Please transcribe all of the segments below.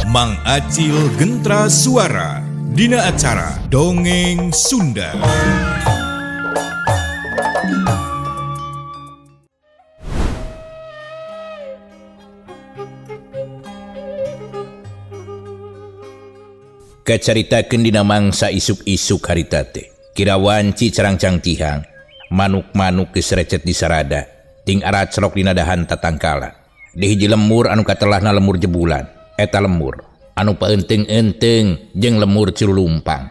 Mang Acil Gentra Suara Dina acara Dongeng Sunda. Kacaritakeun dina mangsa isuk-isuk harita teh. Kira wanci carangcang tihang, manuk-manuk geus recet di sarada, ting aracrok dina dahan tatangkalan. Di hiji lemur anu katelahna lemur jebulan, eta lemur anu paeunteng-eunteung jeung lemur Cilulumpang.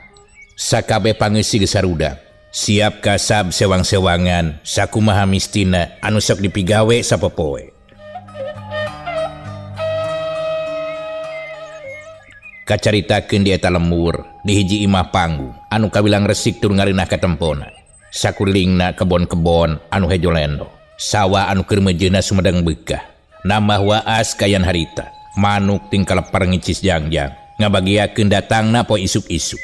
Sakabeh pangeusi geus sarudang, siap kasab sewang-sewangan sakumaha mistina anu sok dipigawe sapopoe. Kacaritakeun di eta lemur di hiji imah panggung anu kawilang resik tur ngareunah katempona. Sakurilingna kebon-kebon anu hejo lendo, sawah anu keur mejeuna sumedang beukah. Nambah waas kayan harita, manuk ting kalepar ngicis jangjang, ngabagiakeun datangna poe isuk-isuk.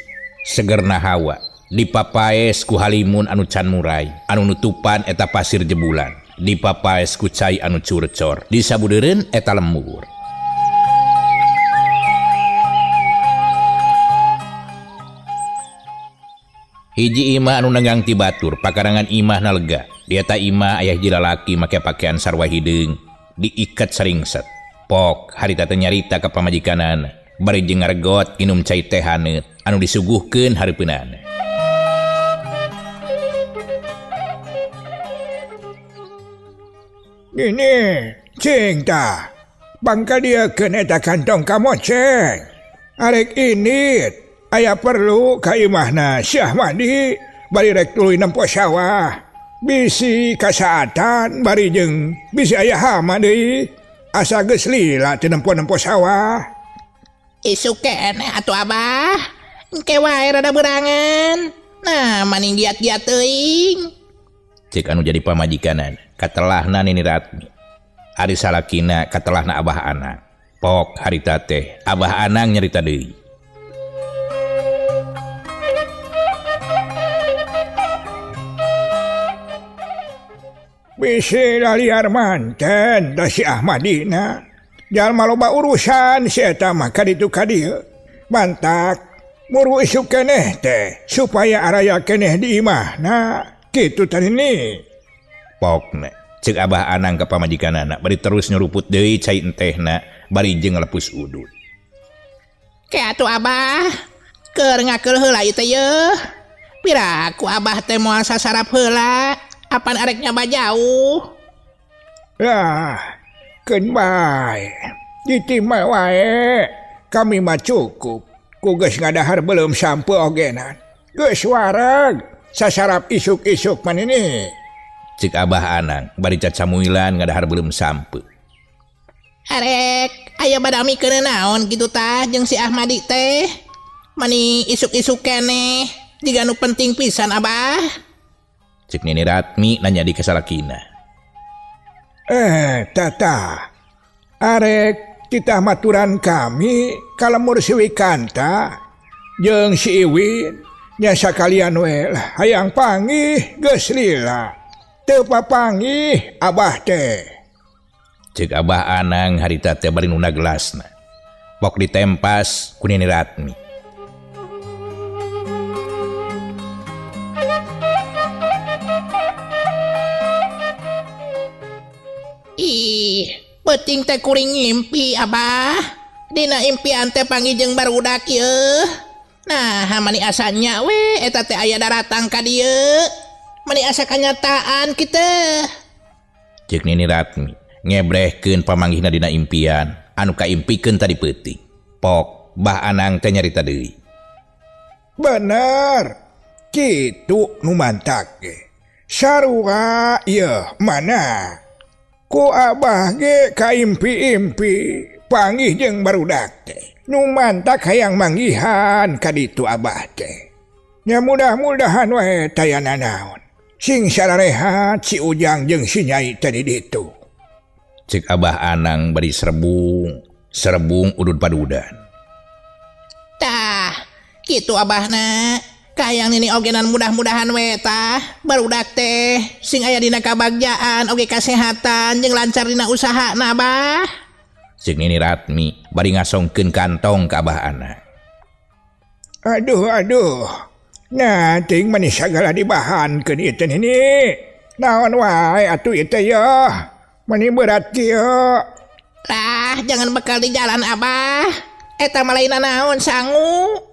Segerna hawa dipapaes ku halimun anu can murai, anu nutupan eta pasir jebulan, dipapaes ku cai anu curcor, disabudeureun eta lemur. Hiji imah anu nenggang ti batur, pakarangan imah na lega. Di eta imah aya hiji lalaki make pakaian sarwa hideung, diikat saringset. Pok harita teh nyarita ka pamajikanana, bari jeung ngaregot nginum cai teh haneut anu disuguhkeun hareupeunana. Nini, cing tah. Bangka dieukeun eta kantong kamoceng. Arek init, aya perlu ka imahna si Ahmadi bari rek tuluy nempo sawah. Bisi kasaatan bari jeung bisi aya hama deui. Asa geus lila teu nempo-nempo sawah. Isuk keneh atuh Abah. Engke wae rada berangan. Nah, maning giat-giat teuing. Cek anu jadi pamajikanana, katelahna Nini Ratmi. Ari salakina katelahna Abah Anang. Pok harita teh Abah Anang nyarita deui. Bisi laliar manten da si Ahmadina. Jalma loba urusan si eta mah ka ditu ka dieu. Mantak muru isuk keneh teh supaya araya keneh di imahna. Kitu tadi ni. Pokna cek Abah Anang ka pamajikanana bari terus nyuruput deui cai entehna bari jeung lepus udud. Ke atuh Abah, keur ngakeul heula ieu teh yeuh. Piraku Abah teh moal sasarap heula. Apan arek nyaba jauh? Lah, keun bae. Ditimah wae. Kami mah cukup. Ku geus ngadahar belum sampe ogenan. Geus wareg sasarap isuk-isuk manini. Cek Abah Anang bari cacamuilan ngadahar belum sampe. Arek aya badami keun naon kitu tah jeung si Ahmadi teh. Mani isuk-isuk keneh jiga nu penting pisan Abah. Cek Nini Ratmi nanya di kasalakina. Tata. Arek titah maturan kami kalemur si Wikanta jeung si Iwin nya sakalian we lah hayang panggih geus lila. Teu papanggih Abah teh. Cek Abah Anang harita teh bari nuna gelasna. Pok ditempas ku Nini Ratmi. Ih, peuting teh kuring ngimpi Abah. Dina impian teh panggih jeung barudak yeuh. Nah, mani asa nya we eta teh aya daratang ka dieu. Mani asa kanyataan kitu. Cek Nini Ratmi ngebrehkeun pamanggihna dina impian anu kaimpikeun tadi peuting. Pok Bah Anang teh nyarita deui. Bener. Kitu nu mantak ge. Sarua ieu mana? Ku Abah ge kaimpi-impi panggih jeung barudak teh. Nu mantak hayang manggihan ka ditu Abah teh. Nya mudah-mudahan wae taya nanaon. Sing sararehat si Ujang jeung si Nyai teh di ditu. Cek Abah Anang bari serebung, serebung udud padudan. Tah, kitu Abahna. Kahayang nini ogenan mudah-mudahan we tah barudak teh sing aya dina kabagjaan oge kasehatan jeung lancar dina usahana Abah. Ceuk Nini Ratmi bari ngasongkeun kantong ka Abah Anang. Aduh aduh. Nah teuing mani sagala dibahankeun ieu teh Nini. Naon wae atuh ieu teh yeuh. Mani berat kieu. Lah, jangan bekal di jalan Abah. Eta mah lain naon sangu.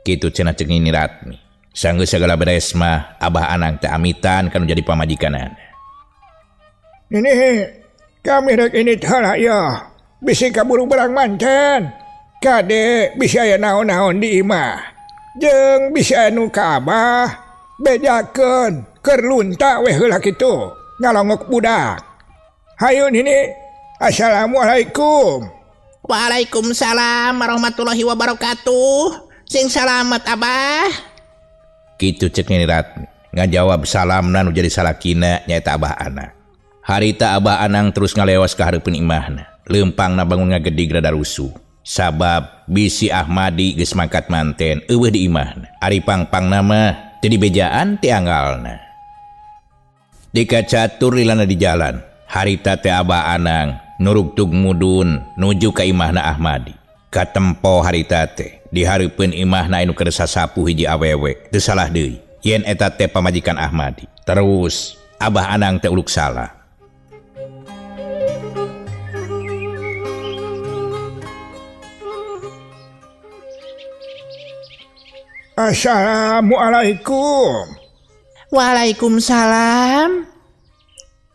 Kitu cenah ceuk Nini Ratmi. Sanggeus sagala beres mah Abah Anang teh amitan kanu jadi pamajikanana. Nini, kami rek ini heula yeuh. Bisi kaburu berang manten. Kade bisi aya naon-naon di imah. Jeung bisi anu ka Abah bejakeun keur lunta we heula kitu ngalongok budak. Hayu Nini. Assalamualaikum. Waalaikumsalam warahmatullahi wabarakatuh. Sing salamet Abah. Kitu ceuk Nini Ratmi ngajawab salamna nu jadi salakina nyaeta Abah Anang. Harita Abah Anang terus ngalewas ka hareupeun imahna. Leumpangna bangun ngagedig rada rusuh. Sabab bisi Ahmadi geus mangkat manten eueuh di imahna. Ari pangpangna mah teu dibejaan ti anggalna. Dikacatur lilana di jalan. Harita teh Abah Anang nurugtug mudun nuju ka imahna Ahmadi. Katempo harita teh di hareupeun imahna anu keur sasapu hiji awewe. Teu salah deui yen eta teh pamajikan Ahmadi. Terus Abah Anang teh uluk salah. Assalamualaikum. Waalaikumsalam.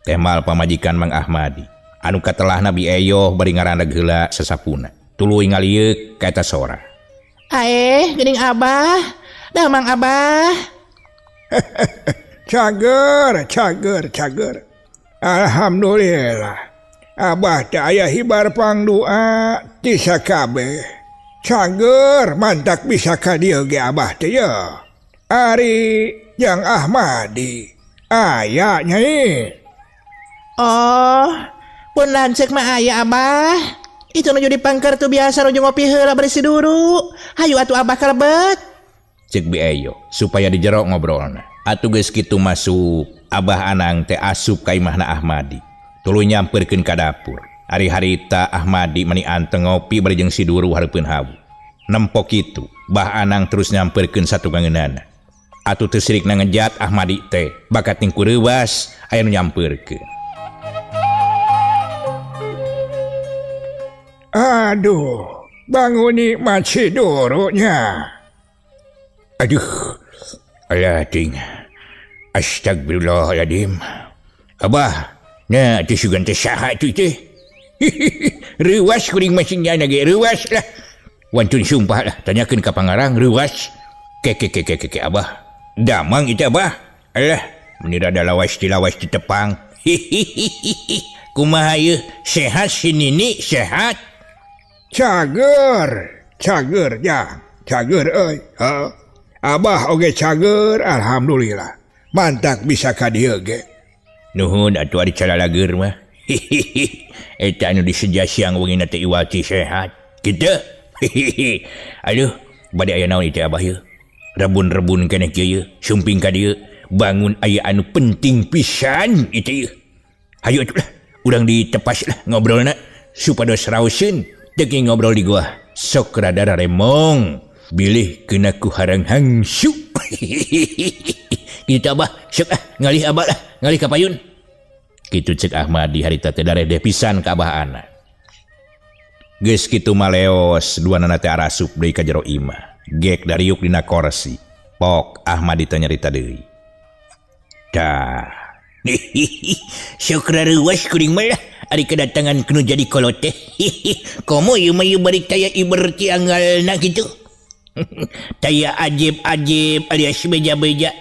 Temal pamajikan Mang Ahmadi anu katelahna Bi Eyoh bari ngarandag heula sasapuna. Tuluy ngalieuk ka eta sora. Aeh, geuning Abah. Dah Mang Abah. Cager, cager, cager. Alhamdulillah. Abah teh aya hibar pangdua ti sakabeh. Cager mantak bisa ka dieu ge Abah teh ye. Ari Jang Ahmadi aya nyai. Oh, pun lanceuk mah aya Abah. Itu nuju di pangker tuh biasa nuju ngopi heula bari si duru. Hayu atuh Abah kalebet. Ceuk Bi Eyo supaya dijero ngobrolna. Atuh geus kitu masuk Abah Anang teh asup ka imahna Ahmadi. Tuluy nyamperkeun ka dapur. Ari harita Ahmadi mani anteng ngopi bari jeung si duru hareupeun hawu. Nempo kitu, Bah Anang terus nyamperkeun satukangeunana. Atuh teu sirikna ngejat Ahmadi teh, bakat ning kureuwas aya nu nyamperkeun. Aduh, banguni maci durunya. Aduh, alah ting. Astagfirullahaladzim. Abah, nya teh sugan teh saha tuh teh. Reuwas kuring masingnya ge reuwas lah. Wantun sumpah lah, tanyakeun ka pangarang reuwas. Ke ke ke ke ke Abah. Damang itu Abah. Alah, meni rada lawas ti lawas ti tepang. Kumaha ieu? Sehat si Nini, sehat. Cager, cager jang, cager euy. Heuh. Abah oge cager, alhamdulillah. Mantak bisa ka dieu ge. Nuhun atuh ari calalager mah. Eta anu diseja siang wengina teh iwati sehat. Kitu. Aduh, bade aya naon ieu teh Abah ieu? Rebun-rebun keneh kieu ieu, sumping ka dieu, bangun aya anu penting pisan ieu teh ieu. Hayu atuh lah, urang ditepas lah ngobrolna supados raoseun teu ngobrol di gua. Sok rada raremong, bilih kena ku harang hangsu. Kitu Abah, sok ah ngalih Abah lah, ngalih ka payun. Kitu ceuk Ahmadi harita teh daredeh pisan ka Abah Anang. Geus kitu maleos duanana teh arasup deui ka jero imah. Gek dariuk dina korsi. Pok Ahmadi teh nyarita deui. Tah. Sok rareuwas kuring mah lah ari kedatangan kenu jadi kolot teh. Komo ieu mah ieu bari taya iber ti anggalna kitu. Taya ajib-ajib alias beja-beja.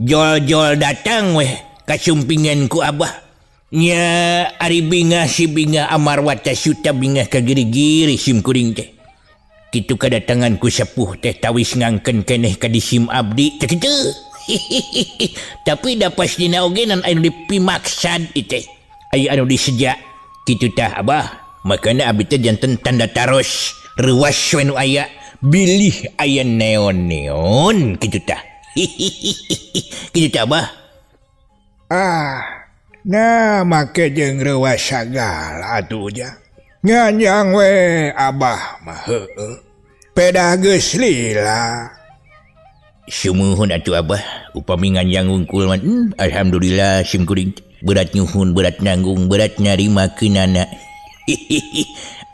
Jol-jol datang weh kasumpingan ku Abah. Nya ari bingah si bingah amarwata suta bingah ka giri-giri sim kuring teh. Kitu kadatangan ku sepuh teh tawis ngangken keneh ka disim abdi teh kitu. Tapi da pastina oge nan anu dipimaksad ieu teh. Aya anu diseja kitu tah Abah. Makana abdi teh janten tanda taros reuwas we nu aya bilih aya neon-neon kitu tah. Kitu tah Abah. Ah, nah make jeung reuwas sagala atuh nya. Nganjang we Abah mah heueuh. Pedah geus lila. Sumuhun atuh Abah, upami nganjang wungkul mah alhamdulillah sim kuring berat nyuhun, berat nanggung, berat narimakeunana.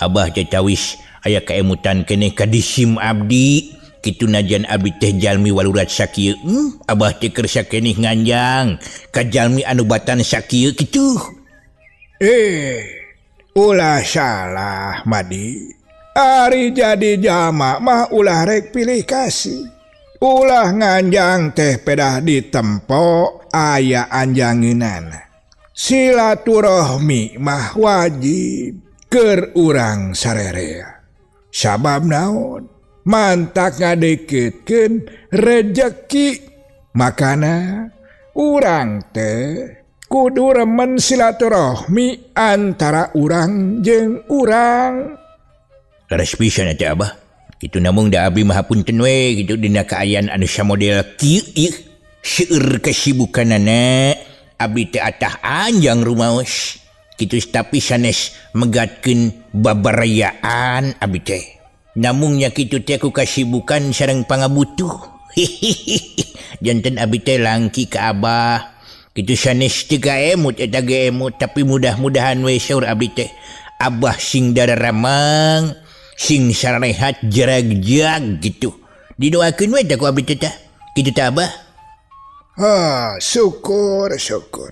Abah teh tawis aya kaemutan keneh ka disim abdi. Kitu najan abdi teh jalmi walurat sakieu. Abah teh keur sakeneh nganjang ka jalmi anu batan sakieu kitu. Ulah salah Madi. Ari jadi jalma mah ulah rek pilih kasih. Ulah nganjang teh pedah ditempo aya anjangeunana. Silaturahmi mah wajib keur urang sarerea. Sabab naon? Mantak ngadeukeutkeun rejeki. Makana urang teh kudu remen silaturahmi antara urang jeung urang. Leres pisan atuh Abah. Kitu namung da abdi mah hapunten we kitu dina kaayaan anu samodel kieu ieu. Seueur kesibukanana abdi teh atah anjang rumaos. Kitu tapi sanes megatkeun babarayaan abdi teh. Namung nya kitu teh ku kasibukan sareng pangabutuh. Janten abdi teh langki ka Abah. Kitu sanes teu kaemut eta ge emut tapi mudah-mudahan we saur abdi teh Abah sing dararamang, sing sarehat jeragjag gitu. Didoakeun we teh ku abdi teh tah. Kitu teh Abah. Ha, syukur syukur.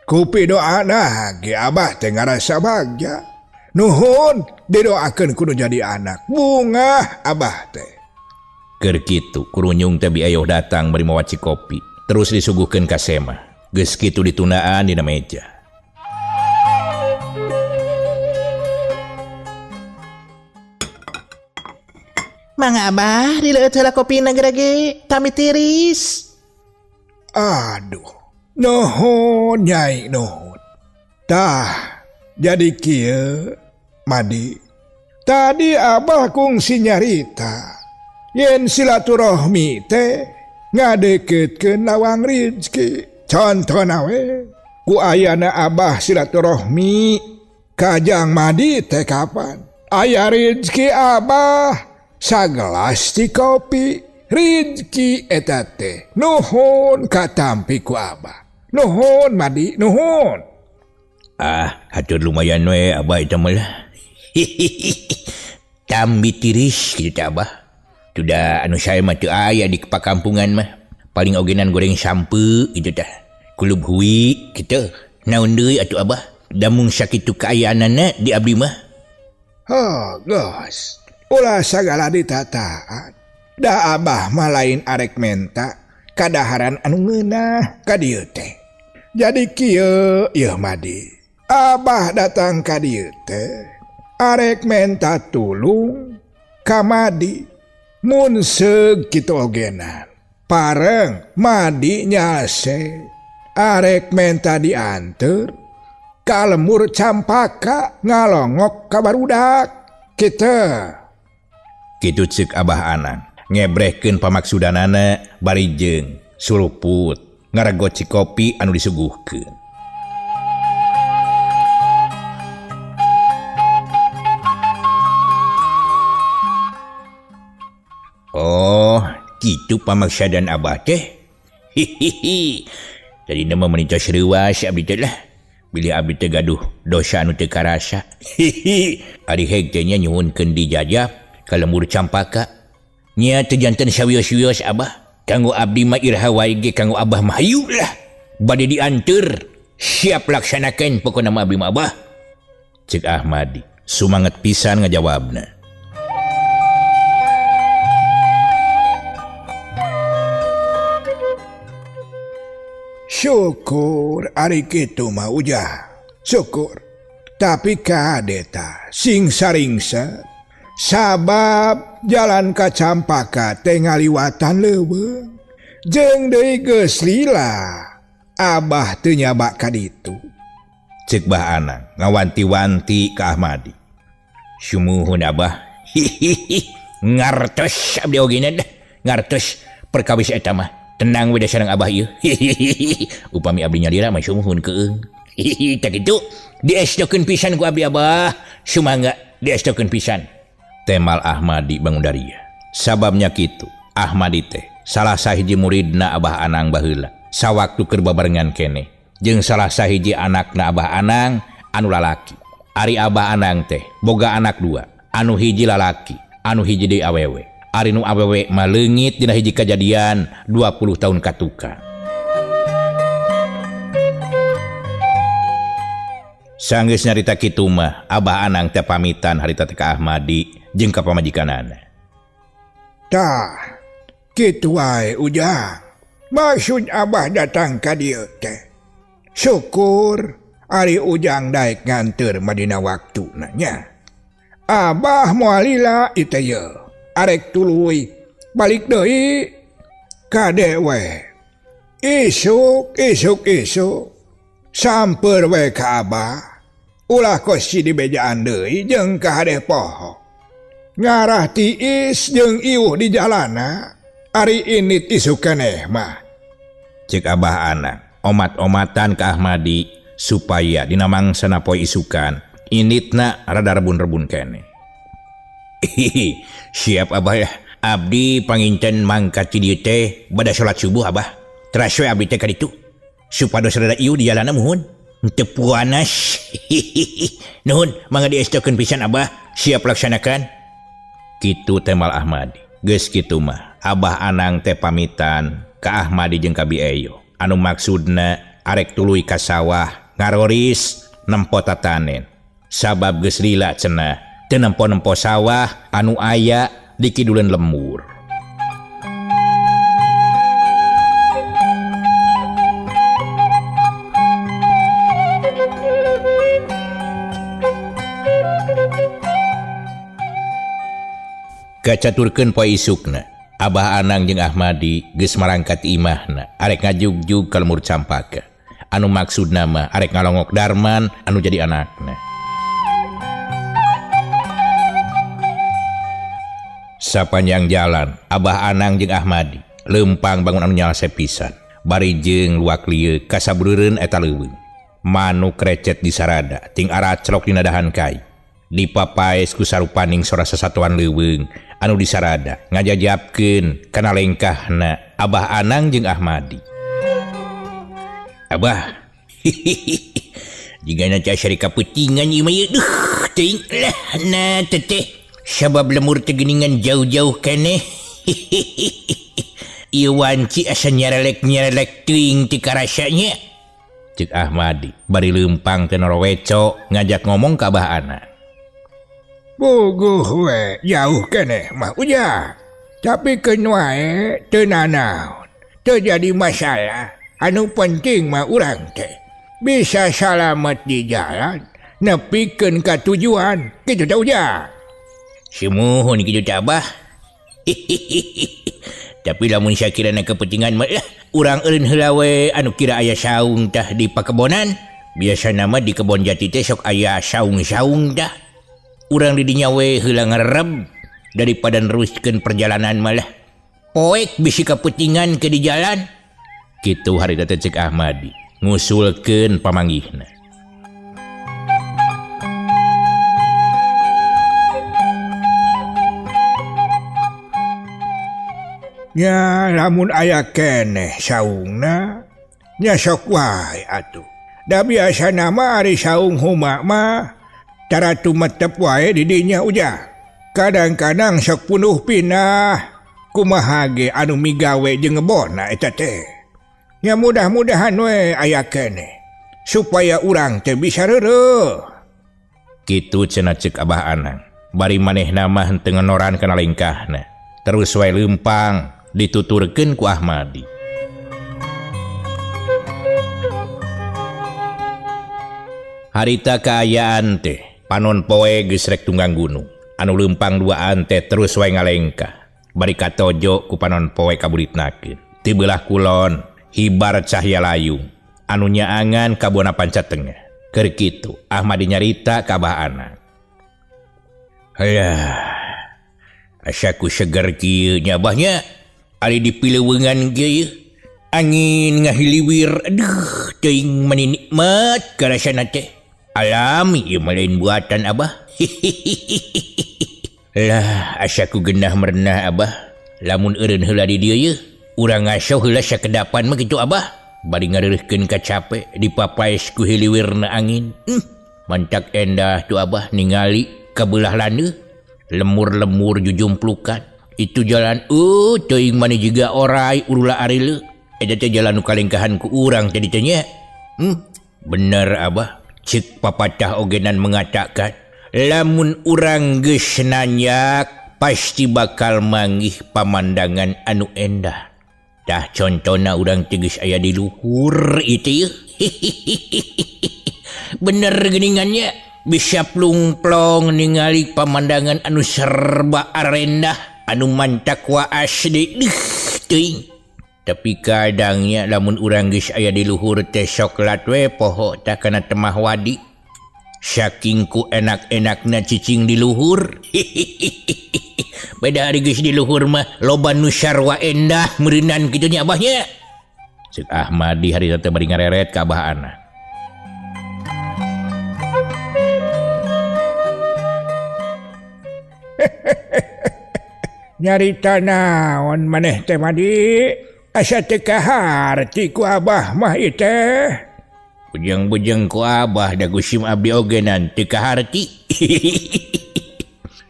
Kupi doana ge Abah teh ngarasa bagja. Nuhun didoakeun kudu jadi anak. Bungah Abah teh. Keur kitu kurunyung teh bi ayoh datang bari mawa cikopi. Terus disuguhkeun ka Semah. Geus kitu ditundaan dina meja. Mangga Abah dileueut heula kopina gerage tami tiris. Aduh, nuhun Nyai nuhun. Tah, jadi kieu Madi. Tadi Abah kungsi nyarita yen silaturahmi teh ngadeuketkeun lawang rizki. Contohna we ku ayana Abah silaturahmi kajang Madi teh kapan aya rizki Abah sagelas ti kopi rizki eta teh nuhun katampi ku Abah. Nuhun Madi nuhun. Ah, hatur lumayan we Abah eta mah lah. Tambi tiris kitu teh Abah. Sudah anu saya mah teu aya di pakampungan mah. Paling ogenan goreng sampe kitu tah. Kulub hui kitu. Naon deui atuh Abah? Damung sakitu kaayaanana di abdi mah. Oh, geus. Ulah sagala ditataan. Da Abah mah lain arek menta kadaharan anu ngeunah ka dieu teh. Jadi kieu ieu Madi. Abah datang ka dieu teh arek menta tulung ka Madi. Mun seug kitu ogenan. Pareng Madi nyase arek menta dianteur ka lemur Campaka ngalongok ka barudak kitu. Kitu ceuk Abah Anang ngebrehkeun pamaksudanana bari jeung suruput ngaregot cikopi anu disuguhkeun. Oh, kitu pamaksadan Abah teh. Hihihi. Jadi nama menintas reuas abdi teh lah. Bilih abdi teh gaduh dosa anu teu karasa. Hihi. Ari heg teh nya nyuhunkeun dijajab ka lembur Campaka. Nya teu janten sawios-wios Abah. Kanggo abdi mah iraha wae ge kanggo Abah mah hayu lah. Bade dianteur, siap laksanakeun pokona mah abdi mah Abah. Ceuk Ahmadi sumanget pisan ngajawabna. Syukur ari kitu mah ujah. Syukur. Tapi kade tah sing saringsa sabab jalan ka Campaka teh ngaliwatan leuweung. Jeung deui geus lila Abah teu nyaba ka ditu. Ceuk Bah Anang ngawanti-wanti ka Ahmadi. Sumuhun Abah. Hihihi. Ngartos abdi oge dah. Ngartos perkawis eta mah. Tenang we da sareng Abah ieu. Hihihi. Upami abdi nyalira mah sumuhun keung. Hihi tah kitu diestokeun pisan ku abdi Abah. Sumangga diestokeun pisan. Temal Ahmadi bangun daria. Sababnya kitu Ahmadi teh salah sahiji muridna Abah Anang baheula sawaktu keur babarengan keneh jeung salah sahiji anakna Abah Anang anu lalaki. Ari Abah Anang teh boga anak dua, anu hiji lalaki, anu hiji deui awewe. Ari nu awewe mah leungit dina hiji kajadian 20 tahun katuka. Sanggeus nyarita kitu mah Abah Anang teh pamitan harita teh ka Ahmadi jeung ka pamajikanana. Tah, kitu wae Ujang. Maksud Abah datang ka dieu teh. Syukur ari Ujang daek nganteur mah dina waktuna nya. Abah moal lila ieu teh yeuh. Arek tuluy balik deui kade we. Isuk isuk isuk samper we ka Abah. Ulah kos si dibejaan deui jeung ka hade poho. Ngarah tiis jeung iuh di jalana ari init isuk keneh mah. Cek Abah Anang omat-omatan ka Ahmadi supaya dina mangsana poe isukan initna rada rebun-rebun keneh. Hihi, siap Abah ya. Abdi panginten mangkat ti dieu teh bada salat subuh Abah. Teras we abdi teh ka ditu. Supados rada ieu di jalana muhun. Teu puanas. Hihihi. Nuhun, mangga diestokeun pisan Abah. Siap laksanakan. Kitu temal Ahmadi. Geus kitu mah Abah Anang teh pamitan ka Ahmadi jeung ka Bi Eyo. Anu maksudna arek tuluy ka sawah ngaroris nempo tatanen. Sabab geus lila cenah teu nempo-nempo sawah anu aya di kiduleun lembur. Kacaturkeun poe isukna, Abah Anang jeung Ahmadi geus marangkat imahna arek ngajugjug ka lembur Campaka. Anu maksudna mah arek ngalongok Darman anu jadi anakna. Sapanjang jalan Abah Anang jeung Ahmadi leumpang bangun anu nyalse pisan. Bari jeung luak lieu kasabreureun eta leuweung. Manuk recet di sarada ting araclok dina dahan kai. Dipapaes ku sarupaning sora sasatuan leuweung anu disarada ngajajabkeun kana lengkahna Abah Anang jeung Ahmadi. Abah, jigana teh asa kaputingan ieu mah ieu duh teuing lah na teteh sabab lemur teh geuningan jauh-jauh keneh. Ieu wanci asa nyarelek-nyarelek teuing ti karasanya. Cek Ahmadi bari leumpang teh noroweco ngajak ngomong ka Abah Anang. Puguh we jauh keneh mah Ujang. Tapi keun wae teu nanaon. Teu jadi masalah. Anu penting mah urang teh bisa salamet di jalan nepikeun ka tujuan. Kitu teh Ujang. Sumuhun kitu teh Abah. Tapi lamun sakirana kepentingan mah lah urang eureun heula we anu kira aya saung tah di pakebonan. Biasana mah di kebon jati teh sok aya saung-saung tah. Urang di dinya we heula ngereb daripada neruskeun perjalanan malah. Poek bisi kaputingan ke di jalan. Kitu harita teh cek Ahmadi ngusulkeun pamanggihna. Nya lamun aya keneh saungna nya sok wae atuh. Da biasana mah ari saung huma mah tara tumetep wae di dinya Ujang. Kadang-kadang sok punuh pindah kumaha ge anu migawe jeung ngebonna eta teh. Nya mudah-mudahan we aya keneh supaya urang teh bisa reureuh. Kitu cenah ceuk Abah Anang. Bari manehna mah henteu ngenoran kana lengkahna. Terus wae leumpang dituturkeun ku Ahmadi. Harita kaayaan teh panon poe geus rek tunggang gunung. Anu leumpang duaan teh terus wae ngalengkah. Bari katojo ku panon poe kaburitnakeun. Ti beulah kulon hibar cahya layung anu nyaangan ka buana panca tengah. Keur kitu Ahmadi nyarita ka Abah Anang. Halah, asa ku seger kieu nya Abah nya. Ari dipileuweungan kieu. Angin ngahiliwir aduh teuing mani nikmat karasana teh. Alami ieu mah lain buatan Abah. Lah asa ku genah merenah Abah. Lamun eureun heula di dieu yeuh, urang ngaso heula sakedapan mah kitu Abah. Bari ngareureuhkeun kacape dipapaes ku hiliwirna angin. Mantak endah tu Abah ningali ka beulah landeuh. Lemur-lemur jujumplukan. Itu jalan teuing mani jiga orai urula arile. Eta teh jalan nu kalengkahan ku urang teh ditu nya. Bener Abah, ceuk papatah ogenan mengatakan lamun urang geus nanyak pasti bakal manggih pamandangan anu endah. Tah contona urang teh geus aya di luhur ieu teh. Bener geuningannya. Bisa plung-plong ningali pamandangan anu serba arendah anu mantak waas deui teuing. Tapi kadangnya lamun urang geus aya di luhur teh soklat we poho tah kana temah wadi. Saking ku enak-enakna cicing di luhur. Beda ari geus di luhur mah loba nu sarua endah meureunan kitu nya Abahnya. Ceuk Ahmad di harita teh bari ngareret ka Abah Ana. Nyarita naon maneh teh Madi? Asa teu kaharti ku Abah mah ieu teh. Bejeng-bejeng ku Abah da gusim abdi ogenan teu kaharti.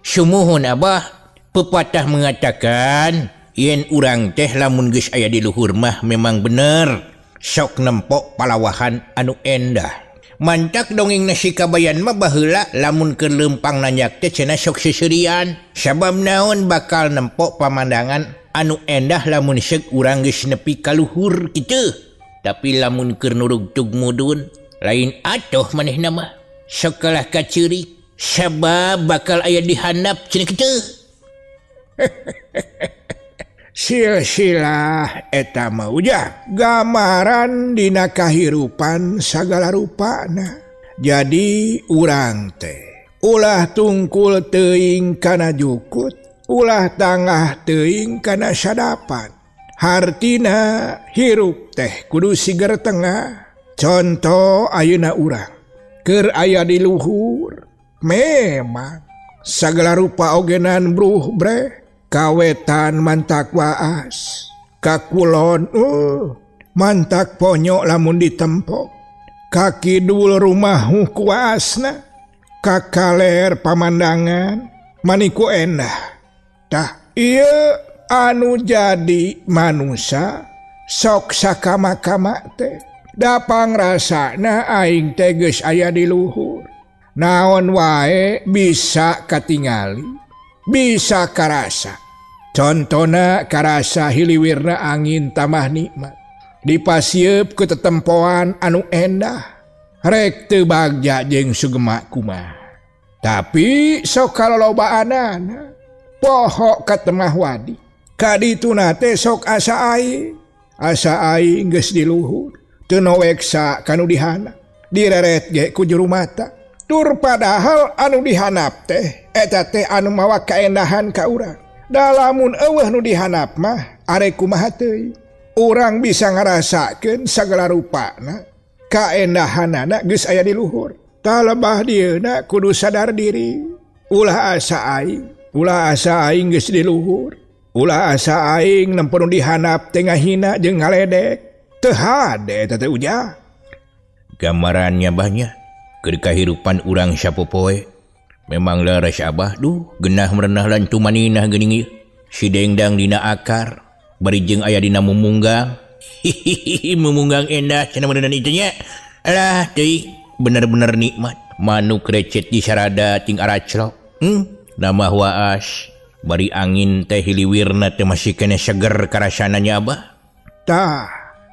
Sumuhun Abah, pepatah mengatakan yen urang teh lamun geus aya di luhur mah memang bener sok nempok palawahan anu endah. Mantak dongeng nasi kabayan mah baheula lamun keur leumpang nanyak teh cenah sok seuseurian. Sabab naon bakal nempok pamandangan anu endah lamun seuk urang geus nepi ka luhur kitu. Tapi lamun keur nurugtug mudun lain atoh manehna mah sok kalah kaceurik sabab bakal aya di handap cenah kitu. Silsilah eta mah ujang gambaran dina kahirupan sagala rupana. Jadi urang teh ulah tungkul teuing kana jukut, ulah tangah teuing kana sadapan. Hartina hirup teh kudu siger tengah. Contoh ayeuna urang keur aya di luhur memang sagala rupa ogenan bruh breh. Kawetan mantak waas, kakulon mantak ponyok lamun ditempok, kakidul rumah kuasna, kakaler pamandangan maniku endah. Tah ieu anu jadi manusa sok sakama-kama teh dapang rasana aing teh geus aya di luhur. Naon wae bisa katingali, bisa karasa. Contona karasa hiliwirna angin tamah nikmat. Dipasieup ku tetempoan anu endah. Rek teu bagja jeung sugema kumaha. Tapi sok kalolobaanana poho ka temah wadi. Kadituna teh sok asa aing. Asa aing geus di luhur. Teu noweksa kanu dihanap. Direret ge ku juru mata. Tur padahal anu dihanap teh eta teh anu mawa kaendahan ka urang. Da lamun eueuh nu dihanap mah arek kumaha teuing. Urang bisa ngarasakeun sagala rupana kaendahanana geus aya di luhur. Tah lebah dieuna kudu sadar diri. Ulah asa aing, ulah asa aing geus di luhur. Ulah asa aing nempo nu dihanap teh ngahina jeung ngaledek. Teu hade eta teh ujang. Gambarannya banyak keur kahirupan urang sapopoe. Memang leres Abah, duh genah merenah lan tumaninah geuning ieu. Si dengdang dina akar, bari jeung aya dina mumunggang. Hihihi mumunggang endah cenah meureunan itu nya. Alah teuing, bener-bener nikmat. Manuk recet di sarada ting araclok. Nambah waas, bari angin teh hiliwirna teh masih keneh seger karasana nya Abah. Tah,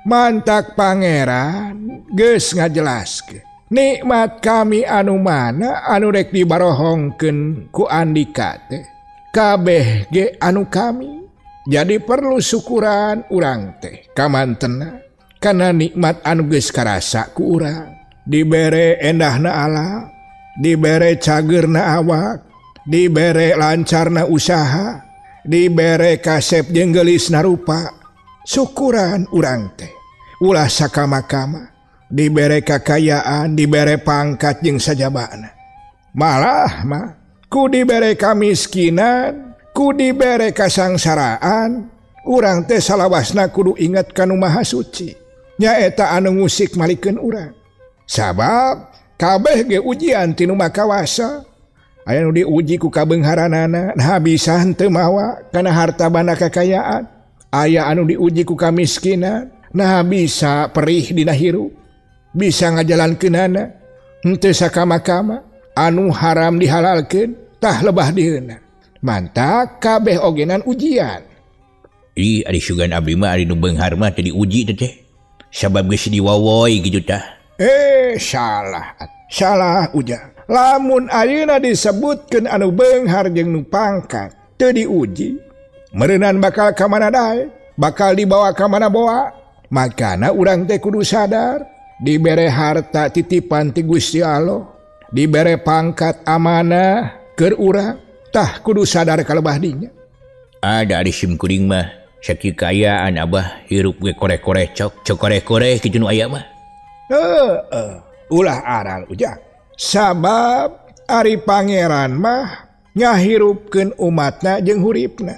mantak pangeran geus ngajelaskeun. Nikmat kami anu mana anu rek dibarohongkeun ku andika teh kabeh ge anu kami. Jadi perlu syukuran urang teh kamantena kana nikmat anu geus karasa ku urang. Dibere endahna alam, dibere cageurna awak, dibere lancarna usaha, dibere kasep jeung geulisna rupa. Syukuran urang teh ulah sakama-kama dibere kakayaan, dibere pangkat jeung sajabana. Malah mah ku dibere kamiskinan, ku dibere kasangsaraan, urang teh salawasna kudu inget ka Nu Maha Suci. Nyaeta anu ngusik malikeun urang. Sabab kabeh ge ujian ti Nu Maha Kawasa. Aya nu diuji ku kabeungharanana, nah bisa henteu mawa kana harta banda kakayaan. Aya anu diuji ku kamiskinan, nah bisa perih dina hirup. Bisa ngajalankeunana henteu sakama-kama, anu haram dihalalkeun tah lebah dieuna. Mantak kabeh ogenan ujian. Ih, ari sugan abdi mah ari nu beunghar mah teu diuji teh teh. Sabab geus diwawoy kitu tah. Salah. Salah ujang. Lamun ayeuna disebutkeun anu beunghar jeung nu pangkat teu diuji, meureunan bakal ka mana dae, bakal dibawa ka mana boa. Makana urang teh kudu sadar, dibere harta titipan ti Gusti Allah, dibere pangkat amanah keur urang, tah kudu sadar kalebah dinya. Ada ari sim kuring mah sakieu kaayaan abah hirup ge koreh-koreh cok, cok koreh-koreh kitu nu aya mah. Heeh, ulah aral ujang. Sabab ari pangeran mah ngahirupkeun umatna jeung huripna.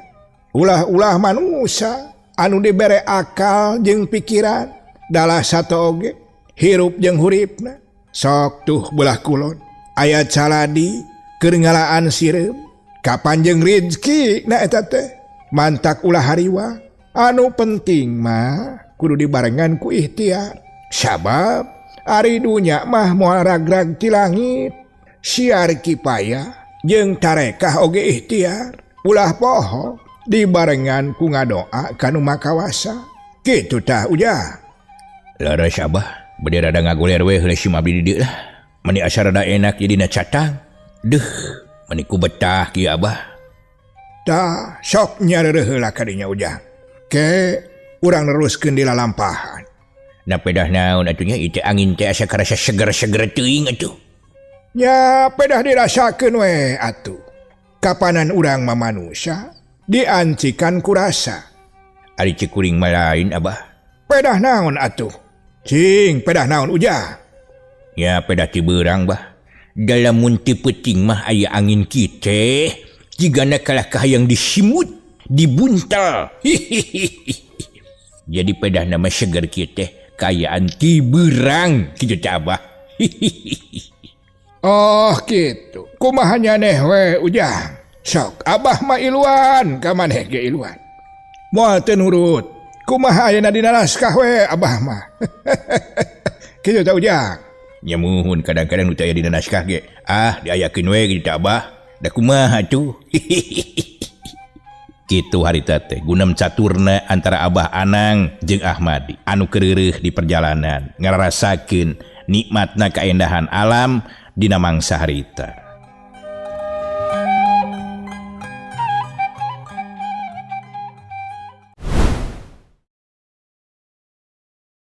Ulah-ulah manusia anu dibere akal jeung pikiran dalah sato oge hirup jeung huripna. Sok tuh belah kulon aya caladi keur ngalaan sireum kapan jeung rizki na eta teh mantak ulah hariwa. Anu penting mah kudu dibarengan ku ikhtiar. Sabab ari dunya mah moal ragrag ti langit, siar kipaya jeung tarekah oge ikhtiar. Ulah poho dibarengan ku ngadoa ka Nu Maha Kawasa. Kitu tah ujang. Leres abah, bade rada ngagoler we heula sim abdi di dieu lah. Meni asa rada enak jadina catang. Deuh, meni ku betah kieu abah. Tah sok nyareureun heula ka dinya ujang. Ke urang neruskeun di lalampahan. Na pedah naon atuh nya ieu teh angin teh asa karasa seger-seger teuing atuh. Nya pedah dirasakeun we atuh. Kapanan urang mah manusia diancikan ku rasa. Ari cek kuring mah lain abah. Pedah naon atuh? Cing, pedah naon ujang? Ya pedah ti beurang bah. Dalam mun ti peuting mah aya angin kieu teh, jigana kalah kahayang disimut, dibuntal. Jadi pedah nama seger kieu teh kaayaan ti beurang kitu teh abah. Oh kitu. Kumaha nyaneh we ujang? Sok abah mah iluan ka maneh ge iluan. Moal teu nurut. Kumaha ayeuna dina naskah we abah mah. Kitu teh ujang. Nya muhun kadang-kadang nu teu aya dina naskah ge. Ah diayakeun we kitu teh abah. Da kumaha atuh? Kitu harita teh gunem caturna antara Abah Anang jeung Ahmadi anu keureuh di perjalanan ngararasakeun nikmatna kaendahan alam dina mangsa harita.